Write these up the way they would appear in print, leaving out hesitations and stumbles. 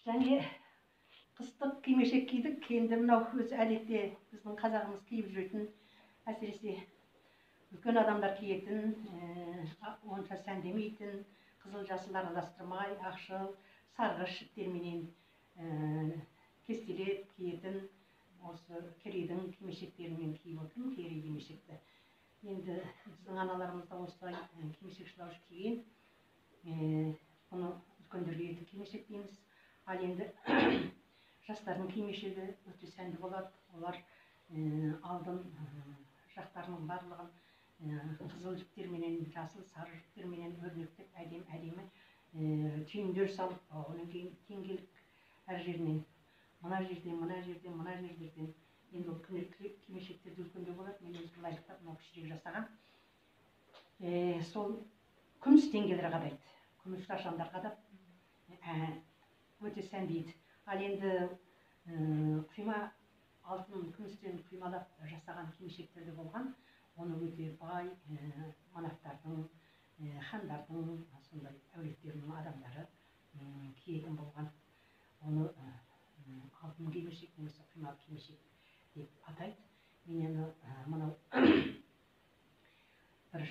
Және қыстық кимешек кидік. Енді мынау өзі әдетте біздің қазағымыз киіп жүретін, әсіресе үлкен адамдар киетін, онша сәндемейтін, қызыл жасыл араластырмай, ақшыл сарғыш жіптерменен кестелеп киетін осы Керейдің кимешектерімен киіп отырмын, керей кимешекті. Енді біздің аналарымыз да осылай кимешек, шылауыш киген. Бұны үлкендер киетін кимешек дейміз. Ал енді жастардың кимешегі өте сәнді болады. Олар алдын жақтарының барлығын қызыл жіптерменен, жасыл, сары жіптерменен өрнектеп, әдемі әдемі түйіндер салып, одан кейін теңгелік әр жерінен, мына жерден, мына жерден, мына жерлерден. Енді ол кимешектер де үлкендеу болады, мен өзім лайықтап мынау кішірек жасағам. Сол күміс теңгелер қадайды, күміс шашандар қадап, өте сәндейді. Ал енді құйма, алтын күмістен құймалап жасаған кимешектер де болған. Оны өте бай манаптардың, хандардың, сондай әулеттерінің адамдары киетін болған. Оны алтын кимешек немесе құймалы кимешек деп атайды. Мен енді мынау бір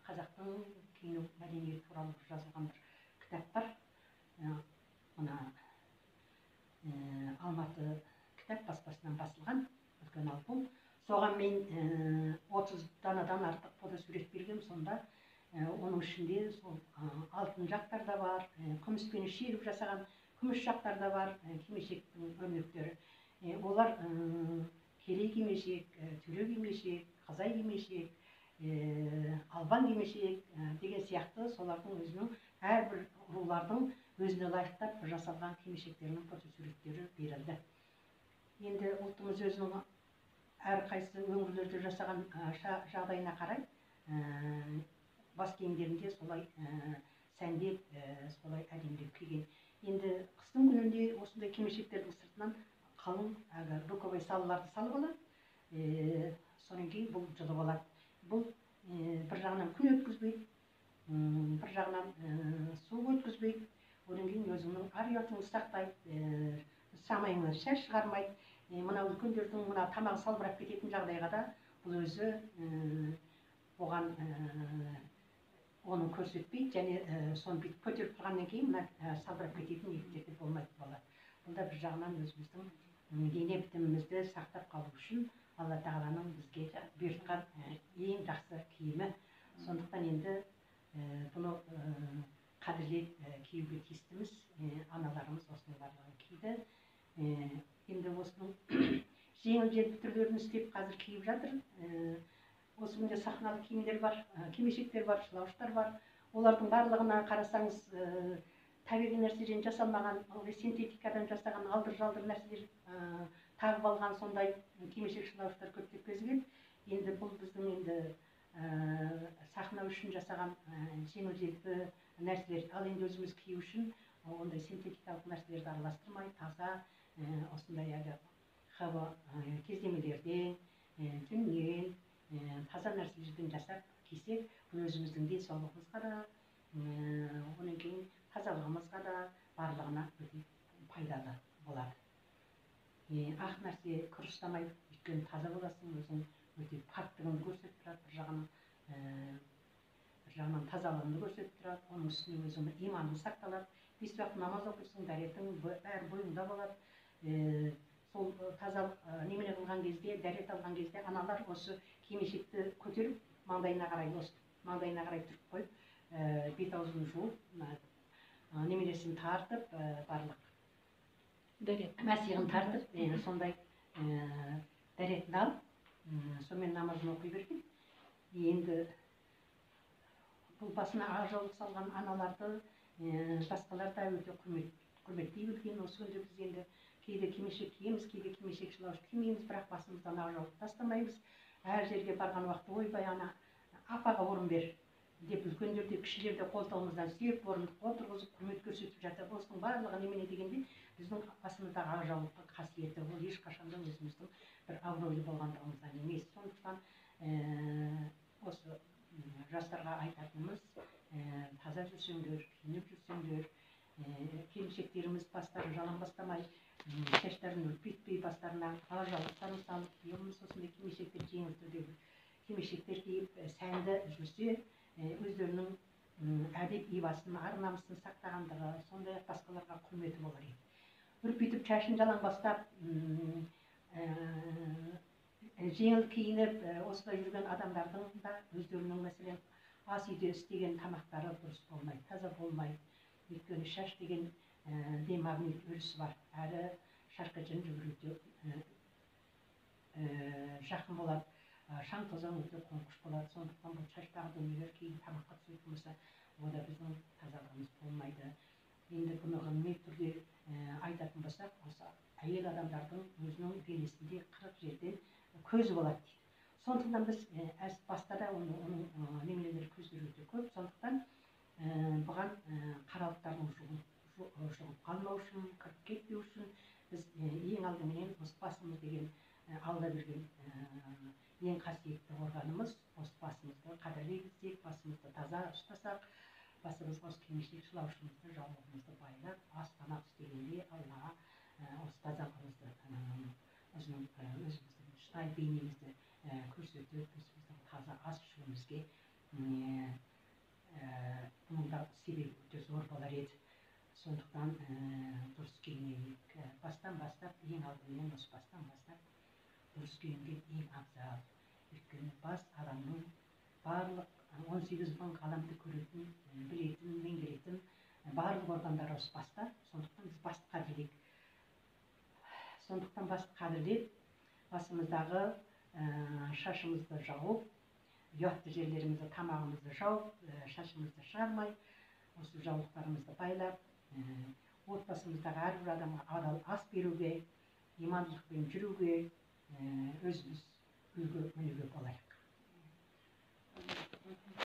қазақтың киіну мәдениеті туралы жазылған бір кітап бар, мына Алматы кітап баспасынан басылған үлкен альбом. Соған мен 30 данадан артық фотосурет бергенмін. Сонда оның ішінде сол алтын жақтар да бар, күміспен шегіп жасаған күміс жақтар да бар, кимешектің өрнектері. Олар керей кимешек, төре кимешек, қазай кимешек, албан кимешек деген сияқты, солардың өзінің әрбір рулардың өзіне лайықтап жасалған кимешектерінің фотосуреттері берілді. Енді ұлтымыз өзінің әрқайсы өңірлерде жасаған жағдайына қарай бас киімдерінде солай сәндеп, солай әдемілеп киген. Енді қыстың күнінде осындай кимешектердің сыртынан қалың әлгі боковой салаларды салып алады. Содан кейін бұл жылы болады. Бұл бір жағынан күн өткізбейді, бір жағынан суық өткізбейді, одан кейін өзіңнің ар ұятыңды сақтайды, самайыңнан шаш шығармайды. Мына үлкендердің мына тамағы салбырап кететін жағдайға да бұл өзі оған оны көрсетпейді және соны бүйтіп көтеріп тұрғаннан кейін мына салбырап кететін ниеттер де болмайтын болады. Бұл да бір жағынан өзіміздің дене бітімімізді сақтап қалу үшін Алла тағаланың бізге бұйыртқан ең жақсы киімі. Сондықтан енді бұны қадірлеп киюге тиістіміз. Аналарымыз осының барлығын киді. Енді осының жеңіл желпі түрлерін істеп қазір киіп жатыр. Осы күнде сахналық киімдер бар, кимешектер бар, шылауыштар бар. Олардың барлығына қарасаңыз, табиғи нәрседен жасалмаған, ылғи синтетикадан жасаған алдыр жалдыр нәрселер тағып алған сондай кимешек, шылауыштар көптеп кезігеді. Енді бұл біздің енді сахна үшін жасаған жеңіл желпі нәрселер. Ал енді өзіміз кию үшін ондай синтетикалық нәрселерді араластырмай, таза осындай әлгі хв кездемелерден, жүннен, таза нәрселерден жасап кисек, бұл өзіміздің денсаулығымызға да, одан кейін тазалығымызға да, барлығына өте пайдалы болады. Ақ нәрсе кір ұстамайды, өйткені таза боласың, өзің өте пәктігіңді көрсетіп тұрады, бір жағынан тазалығыңды көрсетіп тұрады. Оның үстіне өзіңнің иманың сақталады, бес уақыт намаз оқисың, дәретің бәрі бойыңда болады. Сол тазалық немене қылған кезде, дәрет алған кезде аналар осы кимешекті көтеріп, маңдайына қарай, осы маңдайына қарай түріп қойып, бет аузын жуып, неменесін тартып, барлық дәрет мәсиғын тартып, сондай дәретін алып, сонымен намазын оқи берген. Енді бұл басына ақ жаулық салған аналарды басқалар да өте құрметтей білген. Осы күнде біз енді кейде кимешек киеміз, кейде кимешек, шылауыш кимейміз, бірақ басымыздан ақ жаулық тастамаймыз. Әр жерге барған уақытта: «Ойбай, ана апаға орын бер», – деп үлкендер де, кішілер де қолтығымыздан сүйеп, орындыққа отырғызып, құрмет көрсетіп жатады. Осының барлығы немене дегенде, біздің басымыздағы ақ жаулықтың қасиеті. Ол ешқашан да өзіміздің бір абыройлы болғандығымыздан емес. Сондықтан осы жастарға айтатынымыз: таза жүрсеңдер, киініп жүрсеңдер. Келіншектеріміз бастарын жалаңбастамай, шаштарын үрпитпей, бастарына ала жаулықтарын салып, болмаса осындай кимешектер, жеңіл түрдегі кимешектер киіп, сәнді жүрсе, өздерінің әдеп ибасын, ар намысын сақтағандығы, сондай ақ басқаларға құрметі болар еді. Үрпитіп шашын жалаңбастап, жеңіл киініп, осылай жүрген адамдардың да өздерінің, мәселен, ас үйде істеген тамақтары дұрыс болмайды, таза болмайды. Өйткені шаш деген де магнит өрісі бар, әрі шашқа жын жүгіруде жақын болады, шаң тозаң өте қоңқыш болады. Сондықтан бұл шаштағы дүниелер кейін тамаққа түсетін болса, онда біздің тазалығымыз болмайды. Енді бұны ғылыми түрде айтатын болсақ, осы әйел адамдардың өзінің денесінде 40 жерден көзі болады дейді. Сондықтан біз әз баста да оның немелер көздері өте көп. Сондықтан бұған қаралықтардың жұғып қалмау үшін, кіріп кетпеу үшін біз ең алдыменен осы басымыз деген Алла берген ең қасиетті органымыз, осы басымызды қадірлей білсек, басымызды таза ұстасақ, басымызға осы кимешек шылаушымызды, жаулығымызды байлап, ас тамақ істегенде Аллаға осы тазалығымызды, өзінің өзіміздің шынайы бейнемізді көрсетіп, өзіміздің таза ас ішуімізге бұның да себебі өте зор болар еді. Сондықтан дұрыс киінейік. Бастан бастап, ең алдымен осы бастан бастап дұрыс киінген ең абзал. Өйткені бас адамның барлық 18 мың ғаламды көретін, білетін, меңгеретін барлық органдары осы баста. Сондықтан біз басты қадірлейік. Сондықтан басты қадірлеп, басымыздағы шашымызды жауып, ұятты жерлерімізді, тамағымызды жауып, шашымызды шығармай, осы жаулықтарымызды байлап, отбасымыздағы әрбір адамға адал ас беруге, имандылықпен жүруге, өзіміз үлгі өнеге болайық.